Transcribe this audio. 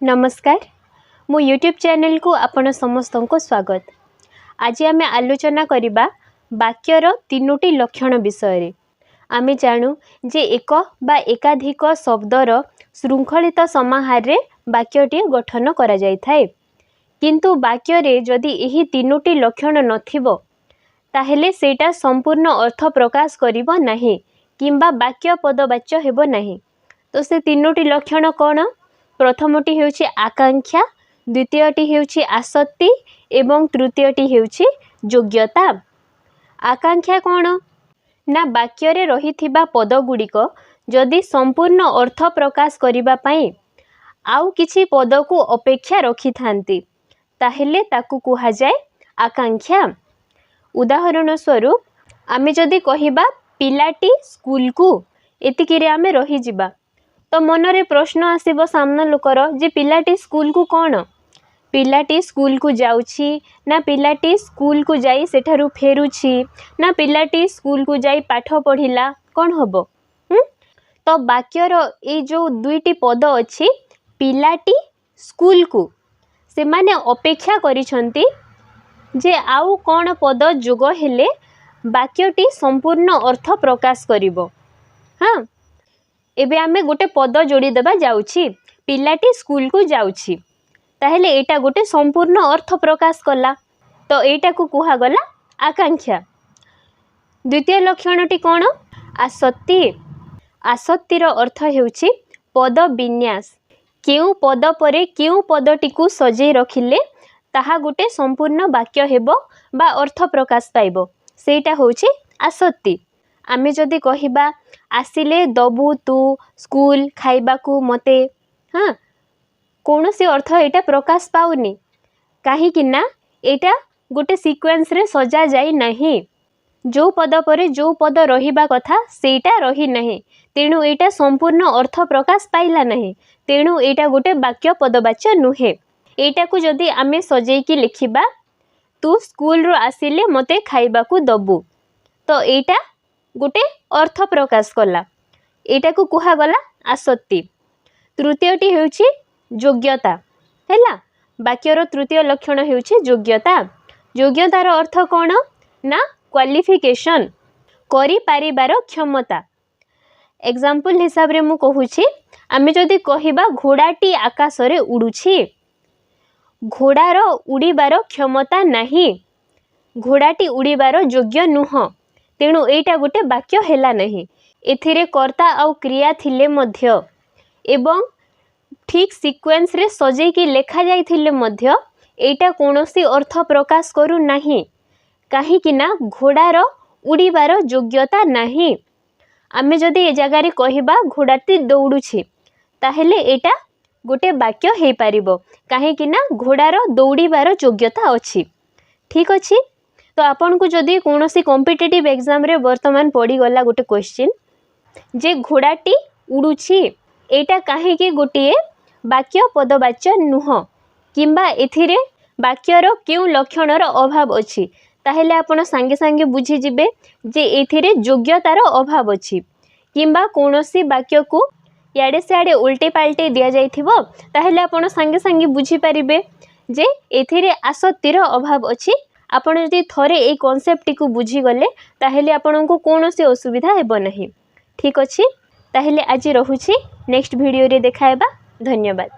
ନମସ୍କାର, ମୋ ୟୁଟ୍ୟୁବ୍ ଚ୍ୟାନେଲକୁ ଆପଣ ସମସ୍ତଙ୍କୁ ସ୍ୱାଗତ। ଆଜି ଆମେ ଆଲୋଚନା କରିବା ବାକ୍ୟର ତିନୋଟି ଲକ୍ଷଣ ବିଷୟରେ। ଆମେ ଜାଣୁ ଯେ ଏକ ବା ଏକାଧିକ ଶବ୍ଦର ଶୃଙ୍ଖଳିତ ସମାହାରରେ ବାକ୍ୟଟିଏ ଗଠନ କରାଯାଇଥାଏ। କିନ୍ତୁ ବାକ୍ୟରେ ଯଦି ଏହି ତିନୋଟି ଲକ୍ଷଣ ନଥିବ, ତାହେଲେ ସେଇଟା ସମ୍ପୂର୍ଣ୍ଣ ଅର୍ଥ ପ୍ରକାଶ କରିବ ନାହିଁ କିମ୍ବା ବାକ୍ୟ ପଦବାଚ୍ୟ ହେବ ନାହିଁ। ତ ସେ ତିନୋଟି ଲକ୍ଷଣ କ'ଣ? ପ୍ରଥମଟି ହେଉଛି ଆକାଂକ୍ଷା, ଦ୍ୱିତୀୟଟି ହେଉଛି ଆସକ୍ତି ଏବଂ ତୃତୀୟଟି ହେଉଛି ଯୋଗ୍ୟତା। ଆକାଂକ୍ଷା କ'ଣ ନା ବାକ୍ୟରେ ରହିଥିବା ପଦଗୁଡ଼ିକ ଯଦି ସମ୍ପୂର୍ଣ୍ଣ ଅର୍ଥ ପ୍ରକାଶ କରିବା ପାଇଁ ଆଉ କିଛି ପଦକୁ ଅପେକ୍ଷା ରଖିଥାନ୍ତି, ତାହେଲେ ତାକୁ କୁହାଯାଏ ଆକାଂକ୍ଷା। ଉଦାହରଣ ସ୍ୱରୂପ, ଆମେ ଯଦି କହିବା ପିଲାଟି ସ୍କୁଲକୁ, ଏତିକିରେ ଆମେ ରହିଯିବା, ତ ମନରେ ପ୍ରଶ୍ନ ଆସିବ ସାମ୍ନା ଲୋକର ଯେ ପିଲାଟି ସ୍କୁଲକୁ କ'ଣ? ପିଲାଟି ସ୍କୁଲକୁ ଯାଉଛି ନା ପିଲାଟି ସ୍କୁଲକୁ ଯାଇ ସେଠାରୁ ଫେରୁଛି ନା ପିଲାଟି ସ୍କୁଲକୁ ଯାଇ ପାଠ ପଢ଼ିଲା, କ'ଣ ହେବ? ତ ବାକ୍ୟର ଏଇ ଯେଉଁ ଦୁଇଟି ପଦ ଅଛି, ପିଲାଟି ସ୍କୁଲକୁ, ସେମାନେ ଅପେକ୍ଷା କରିଛନ୍ତି ଯେ ଆଉ କ'ଣ ପଦ ଯୋଗ ହେଲେ ବାକ୍ୟଟି ସମ୍ପୂର୍ଣ୍ଣ ଅର୍ଥ ପ୍ରକାଶ କରିବ। ହଁ, ଏବେ ଆମେ ଗୋଟେ ପଦ ଯୋଡ଼ିଦେବା, ଯାଉଛି। ପିଲାଟି ସ୍କୁଲକୁ ଯାଉଛି, ତାହେଲେ ଏଇଟା ଗୋଟେ ସମ୍ପୂର୍ଣ୍ଣ ଅର୍ଥ ପ୍ରକାଶ କଲା। ତ ଏଇଟାକୁ କୁହାଗଲା ଆକାଂକ୍ଷା। ଦ୍ୱିତୀୟ ଲକ୍ଷଣଟି କ'ଣ? ଆସକ୍ତି। ଆସକ୍ତିର ଅର୍ଥ ହେଉଛି ପଦ ବିନ୍ୟାସ। କେଉଁ ପଦ ପରେ କେଉଁ ପଦଟିକୁ ସଜେଇ ରଖିଲେ ତାହା ଗୋଟେ ସମ୍ପୂର୍ଣ୍ଣ ବାକ୍ୟ ହେବ ବା ଅର୍ଥ ପ୍ରକାଶ ପାଇବ, ସେଇଟା ହେଉଛି ଆସକ୍ତି। ଆମେ ଯଦି କହିବା ଆସିଲେ ଦବୁ ତୁ ସ୍କୁଲ ଖାଇବାକୁ ମୋତେ, ହଁ, କୌଣସି ଅର୍ଥ ଏଇଟା ପ୍ରକାଶ ପାଉନି। କାହିଁକି ନା ଏଇଟା ଗୋଟେ ସିକ୍ୱେନ୍ସରେ ସଜାଯାଇ ନାହିଁ। ଯେଉଁ ପଦ ପରେ ଯେଉଁ ପଦ ରହିବା କଥା ସେଇଟା ରହିନାହିଁ, ତେଣୁ ଏଇଟା ସମ୍ପୂର୍ଣ୍ଣ ଅର୍ଥ ପ୍ରକାଶ ପାଇଲା ନାହିଁ। ତେଣୁ ଏଇଟା ଗୋଟେ ବାକ୍ୟ ପଦବାଚ୍ୟ ନୁହେଁ। ଏଇଟାକୁ ଯଦି ଆମେ ସଜେଇକି ଲେଖିବା, ତୁ ସ୍କୁଲରୁ ଆସିଲେ ମୋତେ ଖାଇବାକୁ ଦବୁ, ତ ଏଇଟା ଗୋଟେ ଅର୍ଥ ପ୍ରକାଶ କଲା। ଏଇଟାକୁ କୁହାଗଲା ଆସକ୍ତି। ତୃତୀୟଟି ହେଉଛି ଯୋଗ୍ୟତା। ହେଲା, ବାକ୍ୟର ତୃତୀୟ ଲକ୍ଷଣ ହେଉଛି ଯୋଗ୍ୟତା। ଯୋଗ୍ୟତାର ଅର୍ଥ କ'ଣ ନା କ୍ୱାଲିଫିକେସନ୍, କରିପାରିବାର କ୍ଷମତା। ଏକ୍ଜାମ୍ପଲ୍ ହିସାବରେ ମୁଁ କହୁଛି, ଆମେ ଯଦି କହିବା ଘୋଡ଼ାଟି ଆକାଶରେ ଉଡ଼ୁଛି, ଘୋଡ଼ାର ଉଡ଼ିବାର କ୍ଷମତା ନାହିଁ, ଘୋଡ଼ାଟି ଉଡ଼ିବାର ଯୋଗ୍ୟ ନୁହଁ, ତେଣୁ ଏଇଟା ଗୋଟେ ବାକ୍ୟ ହେଲା ନାହିଁ। ଏଥିରେ କର୍ତ୍ତା ଆଉ କ୍ରିୟା ଥିଲେ ମଧ୍ୟ ଏବଂ ଠିକ୍ ସିକ୍ୱେନ୍ସରେ ସଜେଇକି ଲେଖାଯାଇଥିଲେ ମଧ୍ୟ ଏଇଟା କୌଣସି ଅର୍ଥ ପ୍ରକାଶ କରୁନାହିଁ। କାହିଁକି ନା ଘୋଡ଼ାର ଉଡ଼ିବାର ଯୋଗ୍ୟତା ନାହିଁ। ଆମେ ଯଦି ଏ ଜାଗାରେ କହିବା ଘୋଡ଼ାଟି ଦୌଡ଼ୁଛି, ତାହେଲେ ଏଇଟା ଗୋଟେ ବାକ୍ୟ ହେଇପାରିବ, କାହିଁକି ନା ଘୋଡ଼ାର ଦୌଡ଼ିବାର ଯୋଗ୍ୟତା ଅଛି। ଠିକ୍ ଅଛି। ତ ଆପଣଙ୍କୁ ଯଦି କୌଣସି କମ୍ପିଟେଟିଭ୍ ଏକ୍ଜାମ୍ରେ ବର୍ତ୍ତମାନ ପଡ଼ିଗଲା ଗୋଟେ କ୍ୱେଶ୍ଚିନ୍ ଯେ ଘୋଡ଼ାଟି ଉଡ଼ୁଛି, ଏଇଟା କାହିଁକି ଗୋଟିଏ ବାକ୍ୟ ପଦବାଚ୍ୟ ନୁହଁ କିମ୍ବା ଏଥିରେ ବାକ୍ୟର କେଉଁ ଲକ୍ଷଣର ଅଭାବ ଅଛି, ତାହେଲେ ଆପଣ ସାଙ୍ଗେ ସାଙ୍ଗେ ବୁଝିଯିବେ ଯେ ଏଥିରେ ଯୋଗ୍ୟତାର ଅଭାବ ଅଛି। କିମ୍ବା କୌଣସି ବାକ୍ୟକୁ ଇଆଡ଼େ ସିଆଡ଼େ ଓଲଟେଇ ପାଲଟେଇ ଦିଆଯାଇଥିବ, ତାହେଲେ ଆପଣ ସାଙ୍ଗେ ସାଙ୍ଗେ ବୁଝିପାରିବେ ଯେ ଏଥିରେ ଆସକ୍ତିର ଅଭାବ ଅଛି। ଆପଣ ଯଦି ଥରେ ଏଇ କନସେପ୍ଟଟିକୁ ବୁଝିଗଲେ, ତାହେଲେ ଆପଣଙ୍କୁ କୌଣସି ଅସୁବିଧା ହେବ ନାହିଁ। ଠିକ୍ ଅଛି, ତାହେଲେ ଆଜି ରହୁଛି। ନେକ୍ସଟ ଭିଡ଼ିଓରେ ଦେଖା ହେବା। ଧନ୍ୟବାଦ।